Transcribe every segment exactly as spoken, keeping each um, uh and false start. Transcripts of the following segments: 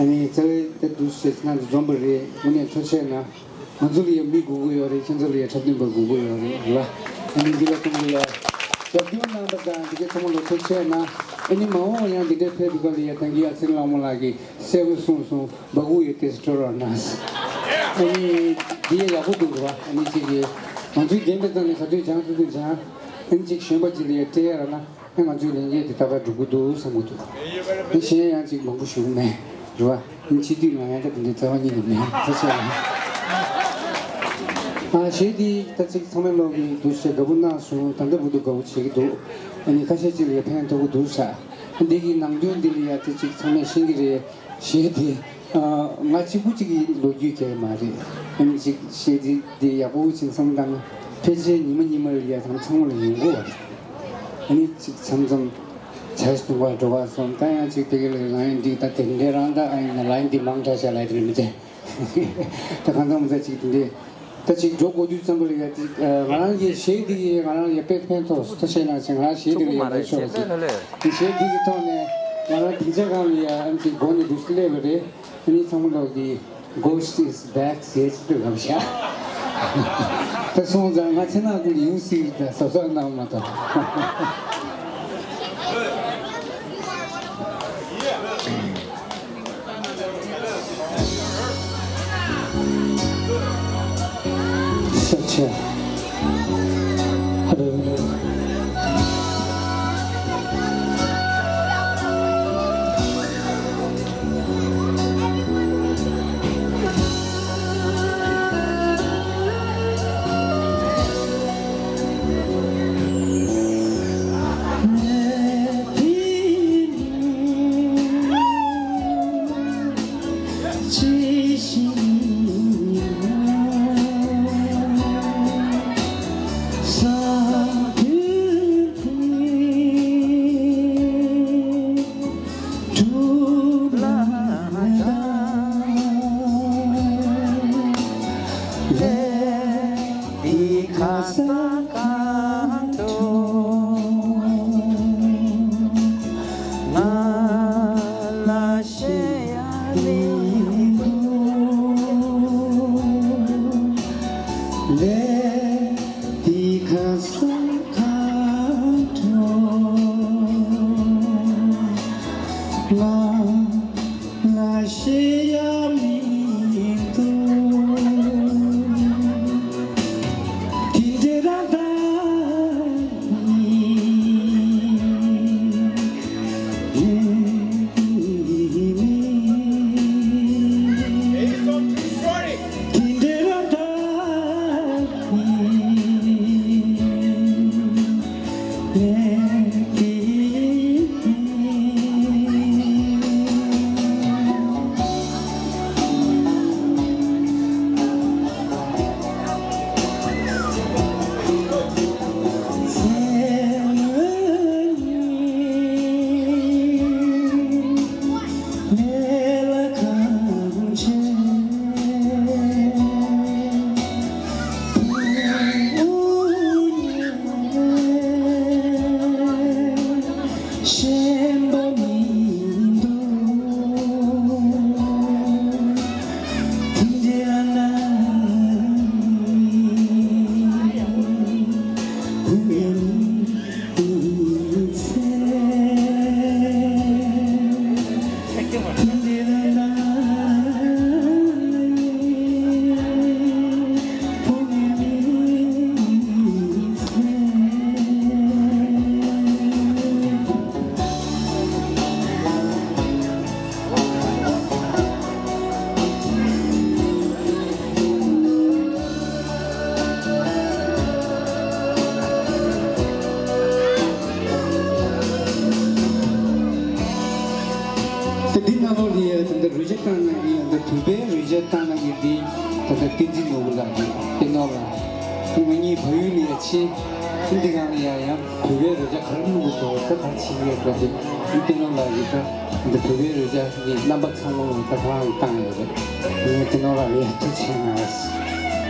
ཨ་ནི་རྩ་བའི་ད་འདུག་སེ་ནང་དུ་འཛོམས་པ་རེད། དངོས་གནས་ཐུགས་རྗེ་ཆེ་གནང་། ང་ཚོ་ལ་ཡང་མི་དགོས་ཀྱི་ཡོད་རེད། ཁྱེད་ཚོ་ལ་ཡང་འཁྲབ་སྟོན་པ་དགོས་ཀྱི་ཡོད་རེད་ལ། ཨ་ནི་འདི་ལ་གཏོང་གི་ཡ། རྒྱབ་སྐྱོར་གནང་པ་དང་འདི་གའི་ཚང་མ་ལ་ཐུགས་རྗེ་ཆེ་གནང་། ཨ་ནི་མ་འོངས་པ་ཡང་འདི་འདྲའི་ཕེབས་པའི་སྐབས་ལ་ཡ་ད་གིན་ཨ་ཚེ་རིང་ལྷ་མོ་ལགས་ཀྱིས་གསལ་པོ་གསུངས་སོང་། སྦ་ཁུག་ཡོད་དེ་སྤྲོ་རོགས་གནང་། ཨ་ནི་འདི་ཡ་ཡག་པོ་འདུག་ར། ཨ་ནི་གཅིག་གིས་ང་ཚོའི་རྒན་པའི་རྩ་ནས་ག་དུས་སྦྱང་ཚུལ་དུ་སྦྱང་། ཨ་ནི་གཅིག་གཞོན་པ་གཅིག་ལ་ཡ་སྤྲད་ཡ་ར་ན། ཨ་ང་ཚོའི་ལས་འགན་དེ་ཏག་ཏག་འགྲུབ་ཀྱི་འདུག་བསམ་གྱི་འདུག་ཨ་གཞན་ཡང་ཅིག་མང་པོ་ཞུ་གི་མེད་རེད་བ། ཨ་ནི་སྤྱི་འཐུས་ལ་ཡང་ད་དེ་འདྲའི་རྩ་བ་ཉིད་ནས་མེད་ཚ་ཆེ་བ། ཨ་གཞས་འདི་ད་ཅིག་ཚང་མས་ཀློག་གི་འདུག་ཞེས་དགའ་པོ་གནང་སོང་། ད་ལྟ་བར་དུ་དགའ་པོ་བྱེད་ཀྱི་འདུག་ཨ་ནི་ཁ་ཤས་ཅིག་ལ་ཡང་ཕན་ཐོགས་ཀྱི་འདུག་ས། ཨ་འདི་གི་ནང་དོན་འདི་ལ་ཡང་ད་ཅིག་ཚང་མས་ཤེས་ཀྱི་རེད། གཞས་དེ། ང་གཅིག་པུ་གཅིག་གི་ལོ་རྒྱུས་གལ་མ་རེད། ཨ་ནི་གཅིག་གཞས་འདི་འདི་ཡག་པོ་ཅིག་བསམ་བཏང་ན་ཕལ་ཆེར་ཉི་མ་ཉི་མ་ལ་ཡ་ཚང་ཚང་མ་ལ་ཡོང་གི་ཡོད་རེད། ཨ་ནི་གཅིག་མཚམས་མཚམས་བྱ་ཞིག་འདུག་པ་འགྲོ་བ་སོང་ད་ཡང་གཅིག་དེ་ག་ལ་ང་ཡང་འགྲིག་ད་དེ་འདྲའི་རང་ད་ཨ་ཡིན་ན་ལ་ཡིན་འདི་མང་དྲགས་བྱ་ལ་ཡི་དེ་རེད་མི་དེ། ད་གང་ཚང་མི་ཚ་གཅིག་དེ་འདྲའི། ད་ཅིག་འགྲོ་དགོས་དུས་ཙམ་པ་ལ་ཡ་ཅིག་ང་རང་གི་གཞས་འདི་ཡི་ང་རང་ལ་ཡ་དཔེ་ཕན་ཐོགས་སོ་ཤེས་ན་ཅིག་ང་རང་གཞས་འདི་ལ་ཡ་ལ་ཤོར་བ་ཅིག་འདི་གཞས་འདི་གི་ཐོག་ནས་ང་རང་སྡིངས་ཆ་སྒང་ལ་ཡ་ཨ་ནི་ཅིག་སྒོ་ནས་འདུག་སེ་སླེབས་པ་རེད། ཨ་ནི་ཚང་མ་ལོག་གི་Ghost is back ཟེར་ཅིག་ཏུ་ལབ་ཤག་ད་སོང་ཙང་ང་ཚེ་ནག་ཀུན་ཡིན་སྲིད་ད་གཟབ་གཟབ་གནང་མ་ཐོག་ད་འདི་ནང་ལོགས་ལ་ཡ་ད་ལྟ་རོལ་ཆ་བཏང་གནང་གི་ཡ་ད་བོད་པའི་རོལ་ཆ་བཏང་གནང་གི་འདི་ད་ལྟ་བསྟན་འཛིན་ནོར་བུ་ལགས་ཀྱིས་བསྟན་ནོར་ལགས་ང་གཉིས་བལ་ཡུལ་ལ་ཡ་ཕྱིན་འདི་སྒང་ལ་ཡ་ཡང་བོད་པའི་རོལ་ཆ་ག་རེ་བླུག་དགོས་འདུག་ད་ག་རེ་བྱེད་ཀྱི་ཡོད་འདུག་འདི་བསྟན་ནོར་ལགས་ཀྱིས་ད་ད་ལྟ་བོད་པའི་རོལ་ཆ་ངས་རྣམ་པ་ཚང་མ་ལ་ད་གང་བཏང་ཡོད་རེད། ངས་བསྟན་ནོར་ལགས་ལ་ཡ་ཐུགས་རྗེ་ཆེ་གནང་།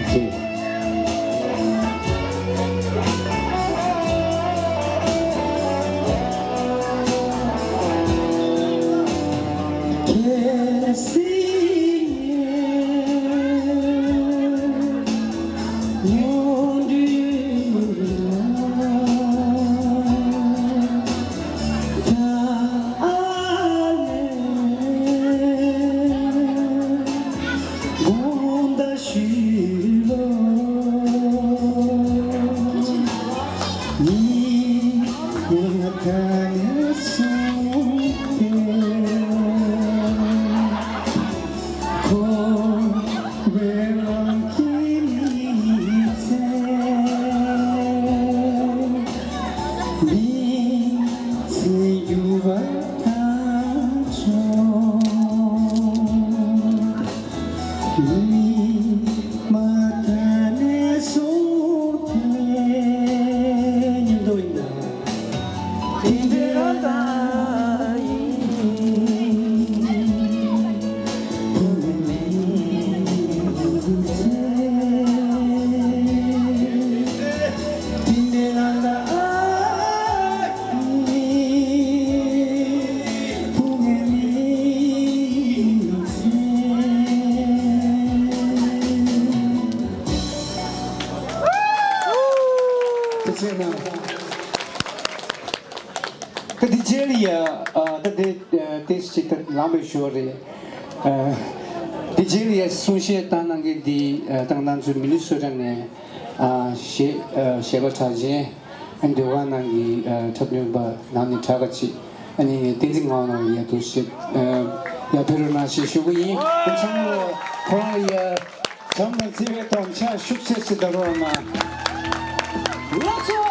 ཨོ་ཁེ། ད་དེ་རྗེས་ལ་ཡ། ཨ། ད་དེ་ཏེས་ཅིག་ད་ལངས་པའི་ཞོར་རེད། ཨ། དེ་རྗེས་ལ་ཡ་གསུང་བཤད་བཏང་གནང་མཁན་འདི། ཨ། ད་ང་ཚོ་མི་ནི་སོ་ཊ་ནས། ཨ། གཞས། ཨ། གཞས་པ་གྲགས་ཅན། ཨ། ཟློས་གར་ནང་གི། ཨ། འཁྲབ་སྟོན་པ་ནང་ནས་གྲགས་ཀ་ཅིག་ཨ་ནི་བསྟན་འཛིན་ངག་དབང་ལགས་ཡ་ཐུགས་རྗེ་ཆེ། ཨ། ཡར་ཕེབས་རོགས་གནང་ཞེས་ཞུ་གི་ཡིན། ཨ། ཚང་མ་ཁོ་རང་ལ་ཡ། བྱམས་དང་བརྩེ་བའི་ཐོག་ཕྱག་ཤུགས་ཆེ་ཞིག་བརྡབ་རོགས་གནང་། ལགས་སོ།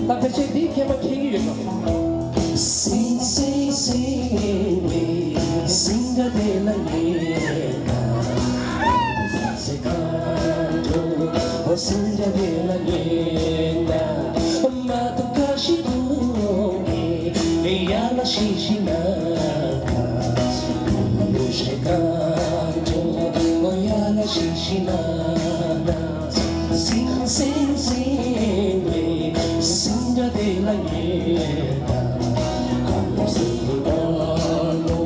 ད་ཕལ་ཆེར་འདི་མཁས་པ་མཁྱེན་གྱི་ཡོད་ན། Sing, sing, sing with me, sing a de la niña. Se canto, o sing a de la niña. Ma tu kashi tu, ya la shishina. Yo se canto, o ya la shishina. Sing, sing, sing, sing, sing, de la niña. Cuando se levantó,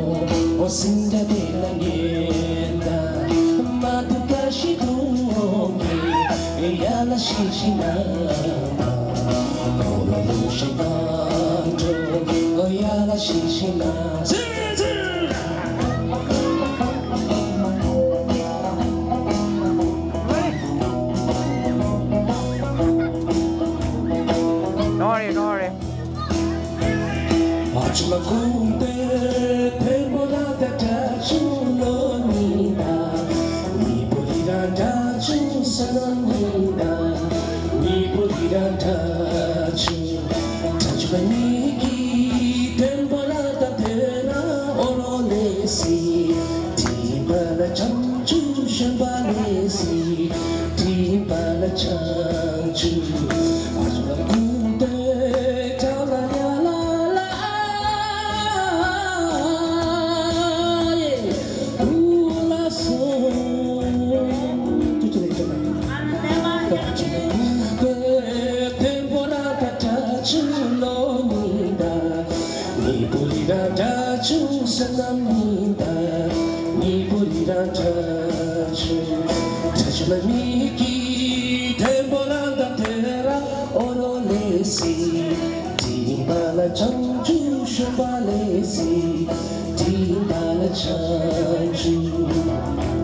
o sing, de la niña. Matuka shidungi, ya la shishina. Ora lushi banjo, ya la shishina. Sing, sing. Don't worry, don't worry.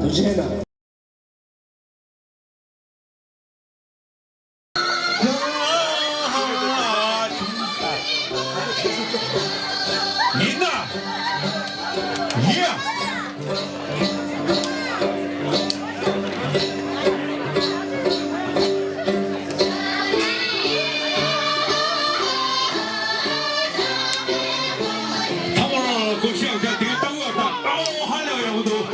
རྡོ་རྗེ་གནང་། ཡིན་ན། ཡ། ཚང་མ་ལ་སྒོ་ཕྱེ་བྱ་དེ་ལྟ་བུ་ད་ཨོ་ཧ་ལས་ཡག་པོ་འདུག་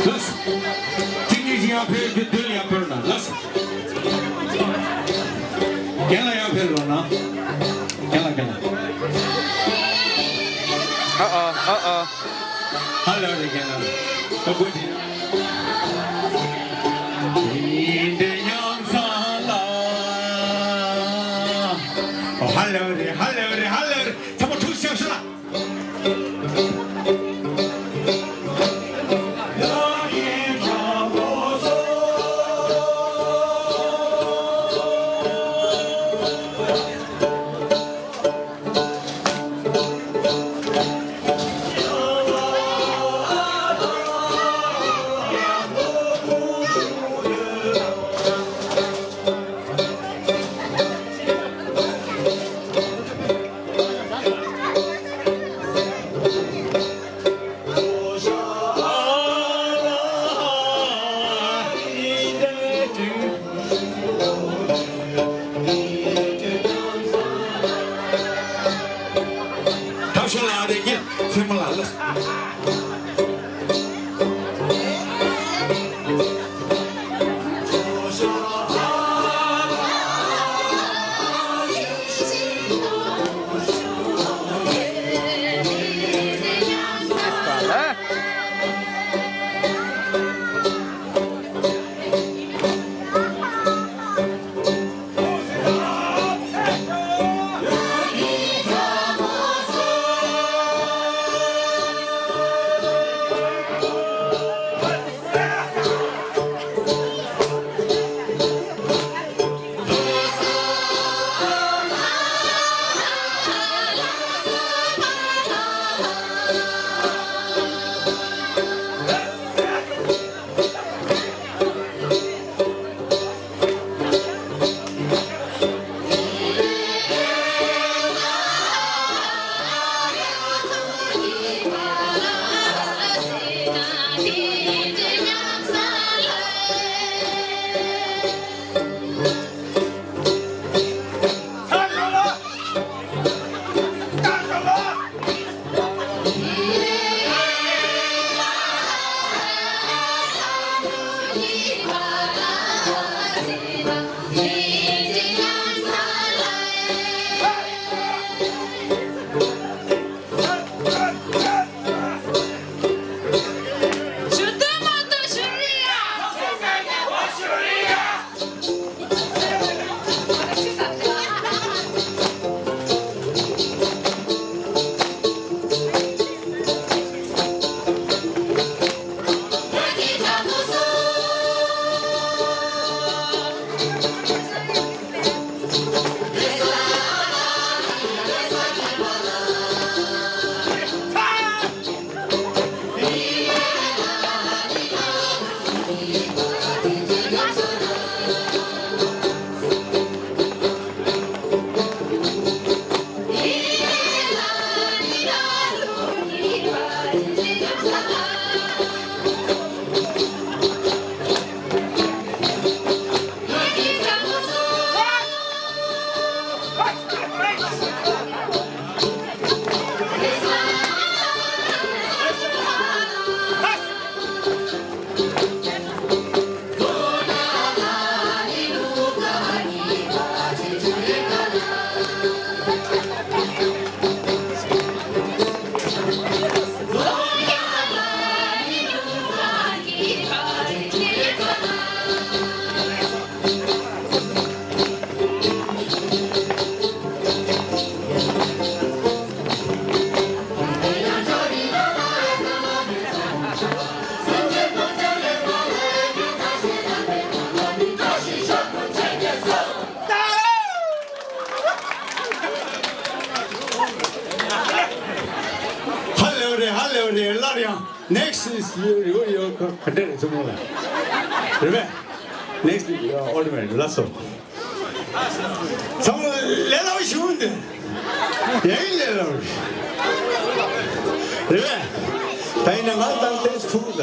ལགས། གཅིག་གཉིས་ཤིག་ཡར་ཕེབས་རྒྱུ་མདུན་ལ་ཡར་ཕེབས་རོགས་གནང་ལགས། རྒན་ལགས་ཡར་ཕེབས་རོགས་གནང་། རྒན་ལགས་རྒན་ལགས། ཨ་ཨ་ཨ་ཨ། ཧ་ལས་རེད་རྒན་ལགས། ད་སྒོ་ཕྱེ། འདི་འདྲའི་ཡང་ས་ལ། ཧ་ལས་རེད་ཧ་ལས་རེད་ཧ་ལས་རེད། ཚང་མ་ཐུགས་ཤག་ཤག་ལ། ཐབས་ཤོར་ལ་དེ་གྱིས་ཚེ་མ་ལ་ལ། རེད། སླར་ཡང་next is your your ག་འདྲ་རེད་ཚང་མ་ལ། རེད་པས། next is your automatic ལགས་སོ། ཚང་མ་ལས་སླ་པོ་ཞིག་འདུག་ཡིན་ལས་སླ་པོ་ཞིག་རེད་པས། ད་ཡིན་ན་ང་དང་ཏེས་ཐུག་ད།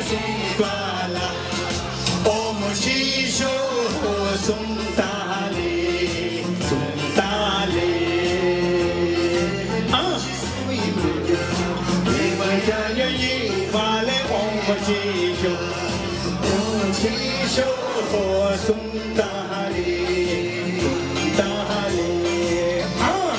གསུམ་པ་ལ། ཨོཾ་ཆེ་ཤོས་གསུམ་ད་ལེ། གསུམ་ད་ལེ། ཨ། ཉི་མ་ཡ་ཡ་ཡི་བ་ལེ། ཨོཾ་ཆེ་ཤོས། ཨོཾ་ཆེ་ཤོས་གསུམ་ད་ལེ། གསུམ་ད་ལེ། ཨ།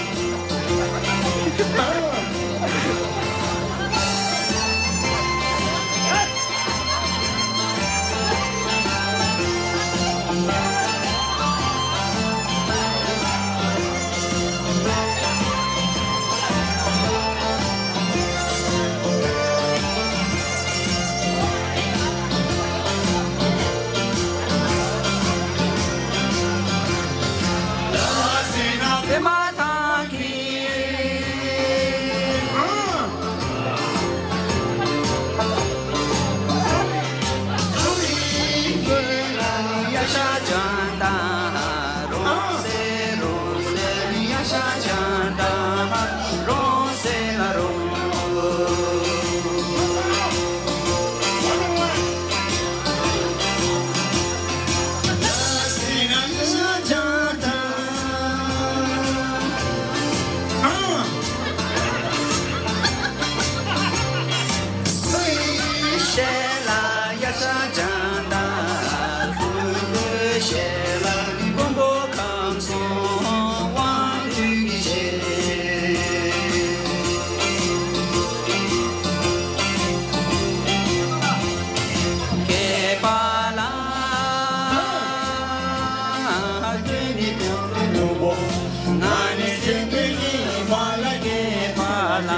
ཨ།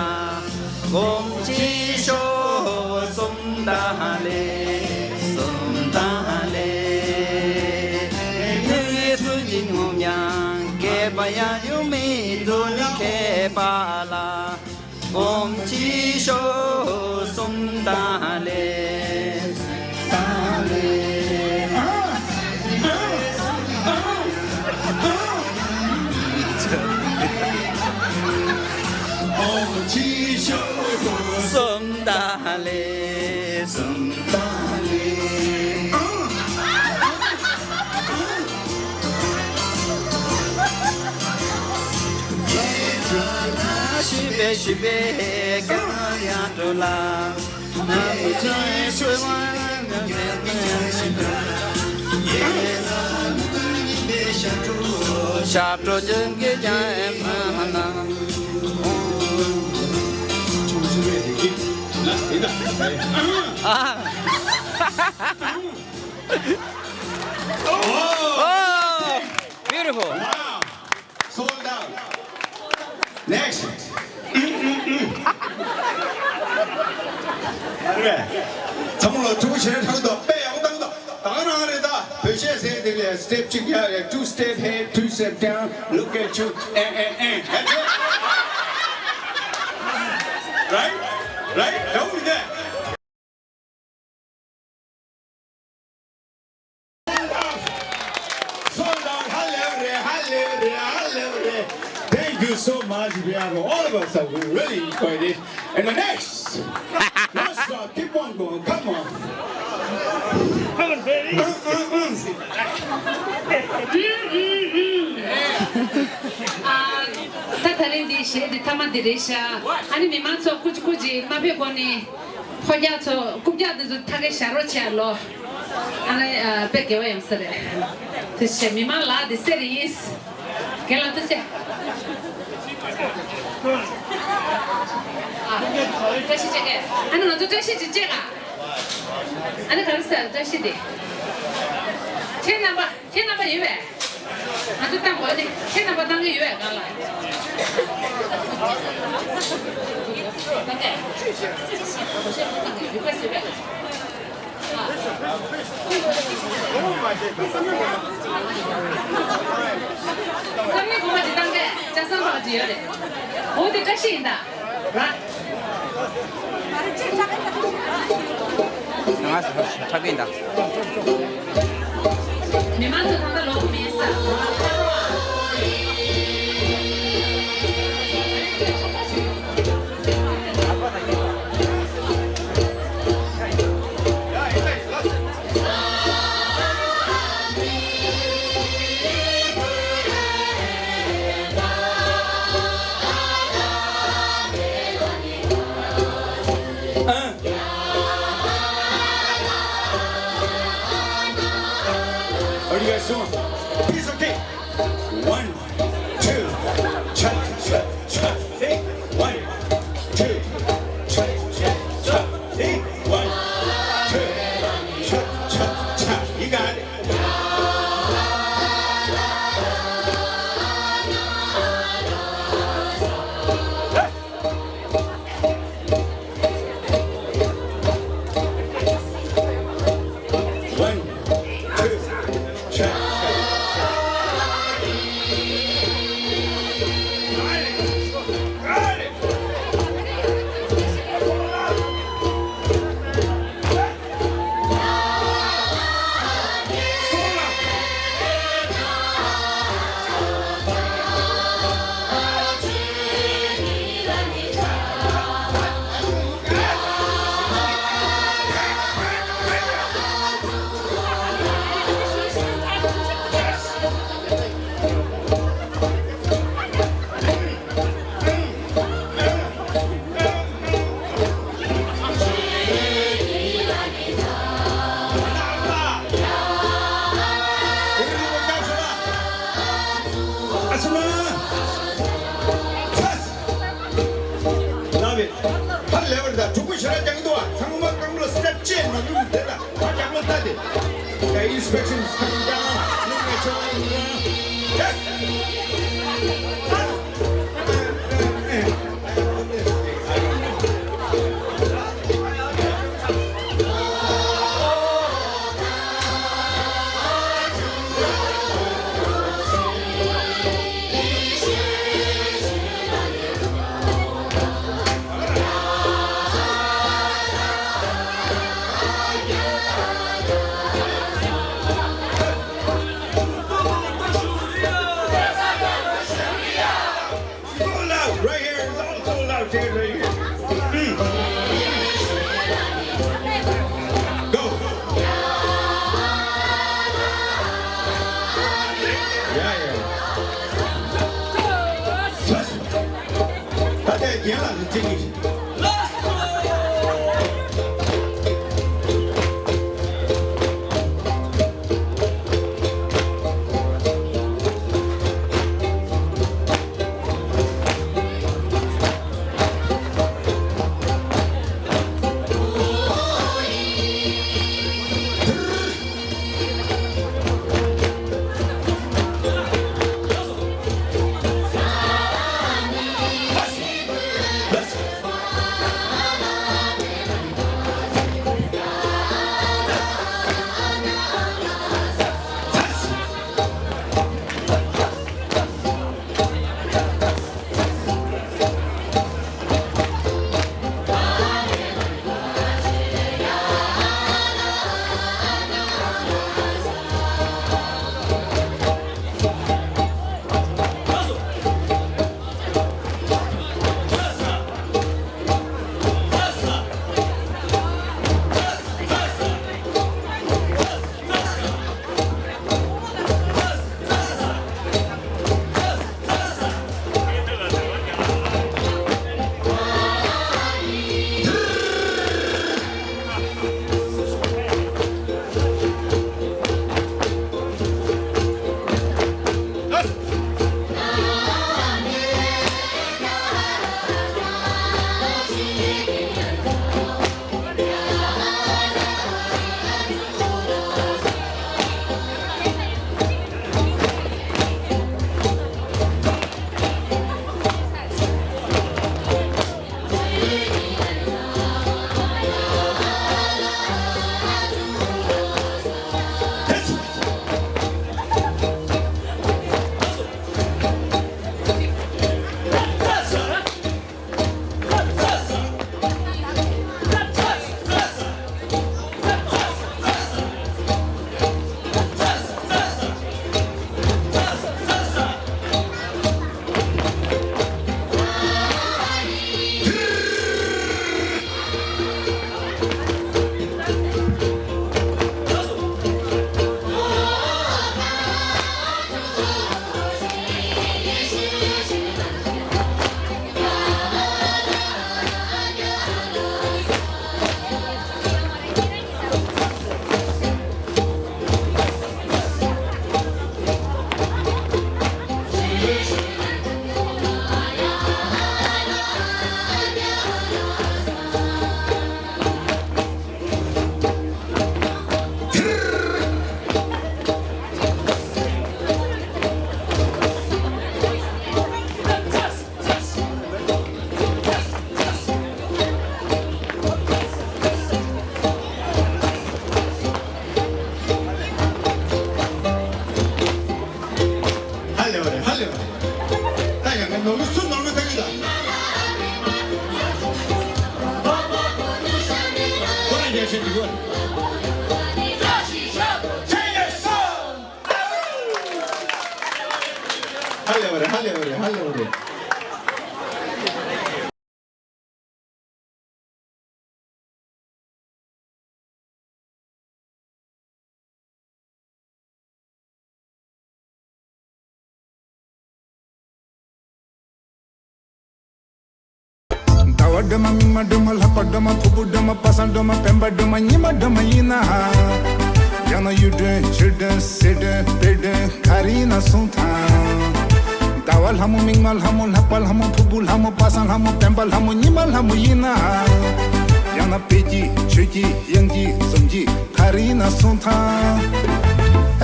ཨོཾ་ཆེ་ཤོས་གསུམ་ད་ལེ། གསུམ་ད་ལེ། ལུས་སུ་ཡིན་ངོམ་ཡང་། སྐྱེས་པ་ཡང་ཡུམ་མི་འདུག་ནི་མཁས་པ་ལ། ཨོཾ་ཆེ་ཤོས་གསུམ་ད་ལེ། ད་ལེ། ཨོཾ་ཆེ་ཤོས་གསུམ་ད་ལེ། གསུམ་ད་ལེ། ཤུ་བེ་ཤུ་བེ་ཀ་ཡ་ཏོ་ལ། ཞབས་བྲོ་ཅན་གྱི་ཀྱང་ཨེ་མ་ན། ཨ། Oh, beautiful. Wow. Sold out. Next. ཨ་རེ། ཚང་མ་ལ་ཐུགས་རྗེ་ཆེ། དྲང་དོ། དཔེ་ཡག་བཏང་དོ། ད་ག་རང་རེད་ད། བོད་གཞས་ཟེར་དེ་ལས་སི་ཊེབ་གཅིག་ཡར་རེད། Two step ahead, two step down. Look at you. Eh, eh, eh. That's it. Right? Right? Don't do that. Sold out. Hallelujah, hallelujah, hallelujah. Thank you so much. We are, all of us are really enjoyed it. And the next, let's uh, keep on going. Come on. ཨ། ད་ད་རིང་འདི་གཞས་འདི་མཐའ་མ་འདི་རེད་ཤག་ཨ་ནི་མི་མང་ཚོ་ཀུ་ཅི་ཀུ་ཅི་མ་ཕེབས་གོང་ནས། ཕོ་རྒྱག་ཚོ་རྐུབ་བཀྱག་དེ་ཚོ་ཐག་གི་བཞག་རོགས་བྱས་ལོ། ཨ་ནི་ཨ། དཔེ་དགེ་བ་ཡོང་ས་རེད། དེ་བྱས་མི་མང་ལ་དེ་སེ་རེ་ཡིན། རྒན་ལགས་ཐུགས་རྗེ་ཆེ། ཨ། བཀྲ་ཤིས་བཅས་ཀྱི། ཨ་ནི་ང་ཚོ་བཀྲ་ཤིས་ཅིག་བཅས་ག་ཨ་ནི་ག་རེ་ཟེར་བཀྲ་ཤིས་དེ། ཁྱེད་རྣམ་པ། ཁྱེད་རྣམ་པ་ཡོད་པས། ང་ཚོ་བཏང་དགོས་ནི། ཁྱེད་རྣམ་པ་བཏང་གི་ཡོད་པས་གང་ལ། བཏང་གི། རི་ཁ་ཟེར་བས། བསམ་ཡས་གོང་མ་ཅིག་བཏང་གས་ལྕགས་ཟམ་པ་ཅིག་ཡོད་རེད། འོ་དེ་བཀྲ་ཤིས་ཡིན་ད། ར། ང་ཚོ་ཕ་གི་ཡིན་ད། མི་མང་ཚོ་ད་ལྟ་ལོག་གི་མིན་ས། What do you guys doing? Piece of cake. One, two, cha, cha, cha. Hey, one, two, cha, cha, cha. Hey, one, two, cha, cha, cha. You got it. One, two, check, check, check. Got it. Got it. Love it. ཧ་ལས་པ་རེད་ད། གྲོགས་པོ་ཞེ་དྲག་རྒྱག་གི་འདུག་ཨ། ཚང་མ་རྐང་པ་ལ་སི་ཊེབ་ཅེས་མ་ནུབ་དེ་ལ་ཧ་རྒྱག་མ་ལྟ་དེ། The inspection is coming down. Look at your, yes. Sold out right here. It's all sold out here, right here. Mm. Go. Yeah, yeah. Trust me. ད་ལྟའི་རྒན་ལགས་ཀྱི་གཅིག་གིས། ཧ་ལས་པ་རེད། ཧ་ལས་པ་རེད། ཧ་ལས་པ་རེད། ཟླ་བ་སྒྲོལ་མ། མིག་དམར་སྒྲོལ་མ། ལྷག་པ་སྒྲོལ་མ། ཕུར་བུ་སྒྲོལ་མ། པ་སངས་སྒྲོལ་མ། སྤེན་པ་སྒྲོལ་མ། ཉི་མ་སྒྲོལ་མ་ཡིན་ན། ཡང་ན་གཡུ་སྒྲོན། ཆུ་སྒྲོན། གསེར་སྒྲོན། དཔལ་སྒྲོན། ག་རེ་ཡིན་ན་གསུངས་དང་། ཟླ་བ་ལྷ་མོ། མིག་དམར་ལྷ་མོ། ལྷག་པ་ལྷ་མོ། ཕུར་བུ་ལྷ་མོ། པ་སངས་ལྷ་མོ། སྤེན་པ་ལྷ་མོ། ཉི་མ་ལྷ་མོ་ཡིན་ན། ཡང་ན་དཔལ་གྱི། ཆོས་ཀྱི། དབྱངས་ཀྱི། འཛུམ་གྱི། ག་རེ་ཡིན་ན་གསུངས་དང་།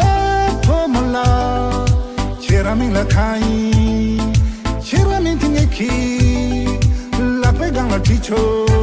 ཨེ་བུ་མོ་ལགས། ཁྱེད་རང་མིང་ལ་གང་ཡིན། ཁྱེད་རང་མིང་དེ་ངེད་ཀྱི་ལག་པའི་སྒང་ལ་བྲིས་ཆོག